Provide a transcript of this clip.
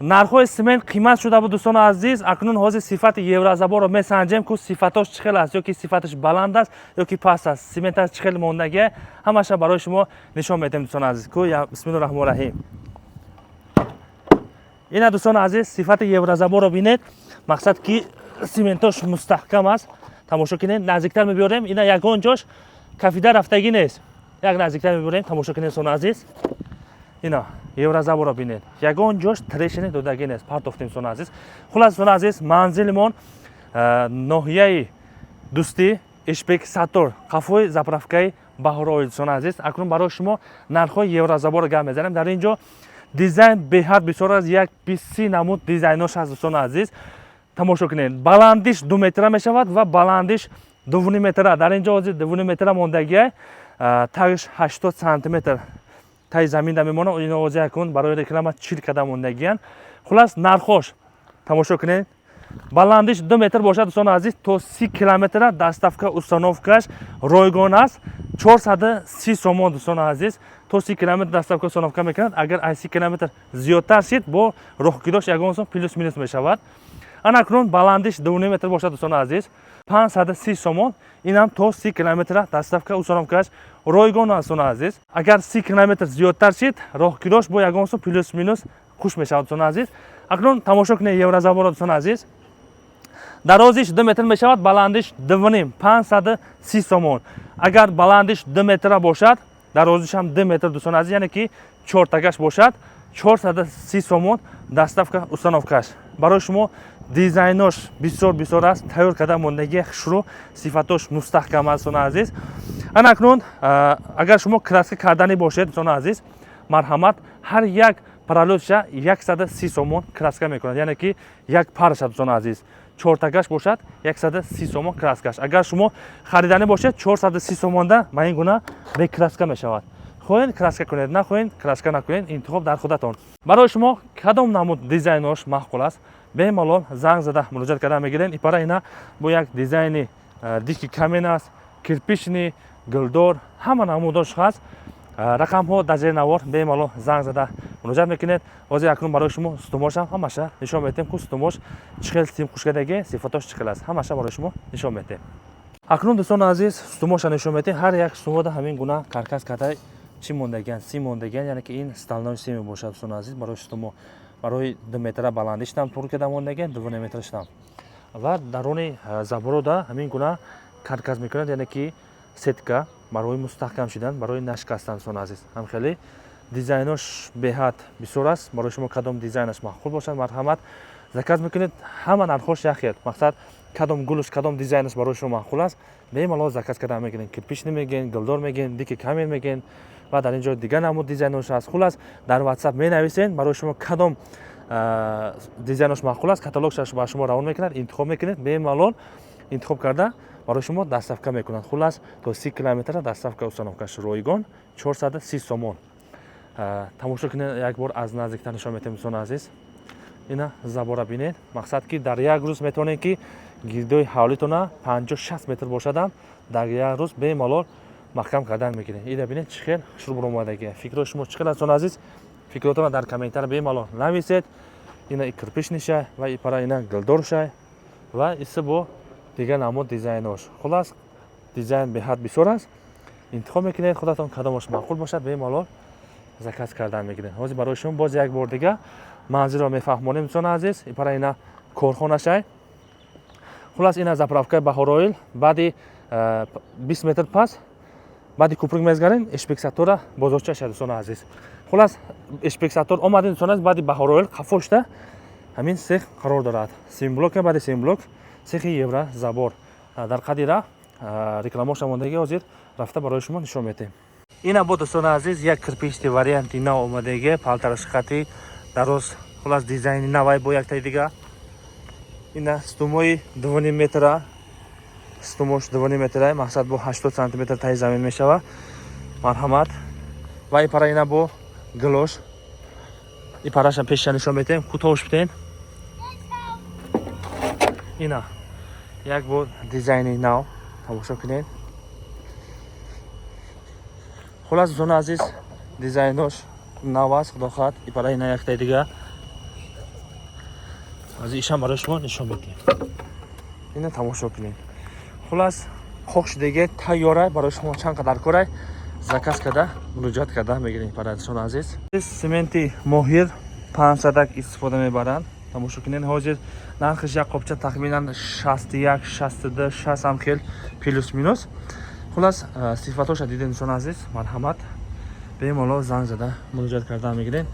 Нархҳои цемент қимат шуда буд, дӯстони азиз. Акнун ҳозир сифати еврозаборро месанҷем, ку сифатош чӣ хел аст, ё ки сифаташ баланд аст, ё ки паст аст, цементаш чӣ хел мондагия, ҳамаша барои шумо нишон медиҳем, дӯстони азиз. Ку, бисмиллоҳи раҳмони раҳим. Ина, дӯстони азиз, сифати еврозаборро бинед. Мақсад, ки цементош мустаҳкам аст. Тамошо кунед, наздиктар мебиёрем. Ина, ягон ҷош кафида рафтагӣ нест. Як наздиктар мебиёрем, тамошо кунед, дӯстони азиз. Ина, еврозаборро бинед, ягон ҷош трещина додагӣ нест. Партофтем, дӯстони азиз. Хулас, дӯстони азиз, манзилимон ноҳияи Дӯстӣ, Ишбек Саттор, қафои заправкаи Баҳорои. Дӯстони азиз, акнун барои шумо нархҳои еврозаборро гап мезанем. Дар ин ҷо дизайн беҳад бисёр аст, як 20-30 намуд дизайнош ҳаст. Дӯстони азиз, тамошо кунед, баландиш 2 метра мешавад ва баландиш 2,5 метра. Дар ин ҷо ҳозир 2,5 метра мондагия, тагиш 80 сантиметр таи заминда мемонад. Ино ҳозир якун барои реклама 40 када мондагиянд. Хулас, нархош тамошо кунед. Баландиш 2 метр бошад, дӯстони азиз, то 30 километра доставка установкаш ройгон аст, 430 сомон. Дӯстони азиз, то 30 километр доставка установка мекунад. Агар аз 30 километр зиёдтар шид, бо роҳкидош ягон сом плюс минус мешавад. Ана, акнун баландиш 2,5 метр бошад, дӯстони азиз, 530 сомон. Инам то 30 километра доставка установкаш ройгон аст. Дӯстони азиз, агар 30 километр зиёдтар шид, роҳкидош бо ягон сом плюс минус хуш мешавад. Дӯстони азиз, акнун тамошо кунед еврозаборро. Дӯстони азиз, дарозиш 2 метр мешавад, баландиш 2,5, 530 сомон. Агар баландиш 2 метра бошад, дарозишам 2 метр, дӯстони азиз, яъне ки чортагаш бошад, 430 сомон доставка установкаш. Барои шумо дизайнош бисёр бисёр аст, тайёр карда мондагии хушрӯ, сифатош мустаҳкам аст, дӯстони азиз. Ана, акнун агар шумо краска карданӣ бошед, дӯстони азиз, марҳамат, ҳар як пролётша 130 сомон краска мекунад, яъне ки як параша. Дӯстони азиз, чортагаш бошад, 130 сомон краскаш. Агар шумо хариданӣ бошед, 430 сомонда ба ин гуна бе краска мешавад. Хоҳед, краска кунед, нахоҳед, краска накунед, интихоб дар худатон. Барои шумо кадом намуд дизайнош маъқул аст, бемалол занг зада муроҷиат карда мегиред. Ипара, ина бо як дизайни дикий камень аст, кирпичный, гулдор, ҳама намудош ҳаст. Рақамҳо дар зери навор, бемалол занг зада муроҷиат мекунед. Ҳозир акнун барои шумо сутумошам ҳамаша нишон медиҳем, ку сутумош чӣ хел сим хушкадаги, сифатош чӣ хел аст, ҳамаша барои шумо нишон медиҳем. Акнун, дӯстони азиз, сутумоша нишон медиҳем. Ҳар як сутумода ҳамин гуна каркас карда чӣ мондагиан, сим мондагиан, яъне ки ин стальной сим мебошад. Дӯстони азиз, барои сутумо, барои 2 метра баландиштам тур карда мондагиан, 2,5 метраштам ва даруни заборода ҳамин гуна каркас мекунад, яъне ки сетка барои мустаҳкам шудан, барои нашикастан. Дӯстони азиз, ҳам хеле дизайнош беҳад бисёр аст. Барои шумо кадом дизайнаш маъқул бошад, марҳамат, заказ мекунед. Ҳама нархош як хел. Мақсад, кадом гулш, кадом дизайнаш барои шумо маъқул аст, бемалол заказ карда мегиред. Кирпичный мегӯен, гулдор мегӯен, дикий камень мегӯен ва дар ин ҷо дигар намуд дизайнош аст. Хулас, дар WhatsApp менависед, барои шумо кадом дизайнош маъқул аст, каталогшаш ба шумо равон мекунад, интихоб мекунед, бемалол интихоб карда барои шумо доставка мекунанд. Хулас, то 30 километра доставка установкаш ройгон, 430 сомон. Тамошо кунед, як бор аз наздиктар нишон метиҳем. Дӯстони азиз, ина забора бинед. Мақсад, ки дар як рӯз метавонед, ки гирдои ҳавлитона 50-60 метр бошадам, дар як рӯз бемалол маҳкам кардан мегиред. Ина бинед, чӣ хел хушрӯ баромадагия. Фикрҳои шумо чӣ хел аст, дӯстони азиз? Фикротонро дар комментария бемалол нависед. Ина кирпичныйша ва ипара, ина гулдорша ва иса бо дигар намуд дизайнош. Хулас, дизайн беҳад бисёр аст, интихоб мекунед худатон, кадомаш маъқул бошад, бемалол заказ кардан мегиред. Ҳозир барои шумо боз як бор дига манзилро мефаҳмонем. Дӯстони азиз, ипара, ина корхонашай. Хулас, ина заправкаи Баҳороил, баъди 20 метр пас, баъди куприк мезгарем, Ишбексатора бозорчаша. Дӯстони азиз, хулас, Ишбексатор омадем, дӯстони азиз, баъди Баҳороил қафошта ҳамин сех қарор дорад. Симблок, баъди симблок сехи еврозабор дар қадира рекламоша мондагӣ. Ҳозир рафта барои шумо нишон медиҳем. Ина бо, дӯстони азиз, як кирпичный варианти нав омадагӣ, палтарашқати дароз. Хулас, дизайни навай бо яктаи дига. Ина стумои 2,5 метра, стумош 2,5 метра, мақсад, бо 80 сантиметр таи замин мешава. Марҳамат. Ва и пара, ина бо гилош, и параша пеша нишон метиҳем, кӯтоҳш битен. Ина як бор дизайни нав тамошо кунед. Хулас, дӯстони азиз, дизайнош нав аст, худо хоҳад. Ипара, ина яктаи дига. Аз ишам барои шумо нишон медиҳем. Ина тамошо кунед. Хулас, қоқ шудаги, тайёра. Барои шумо чанд қадар корай, заказ карда, муроҷиат карда мегирем. Бародарони азиз, сементи Моҳир 500 истифода мебаранд. Тамошо кунед, ҳозир нархиш як қопча тахминан 61, 62, 60 ҳам хел, плюс минус. Хулас, сифатоша дидем, дӯстони азиз. Марҳамат, бемалол занг зада, муроҷиат карда мегирем.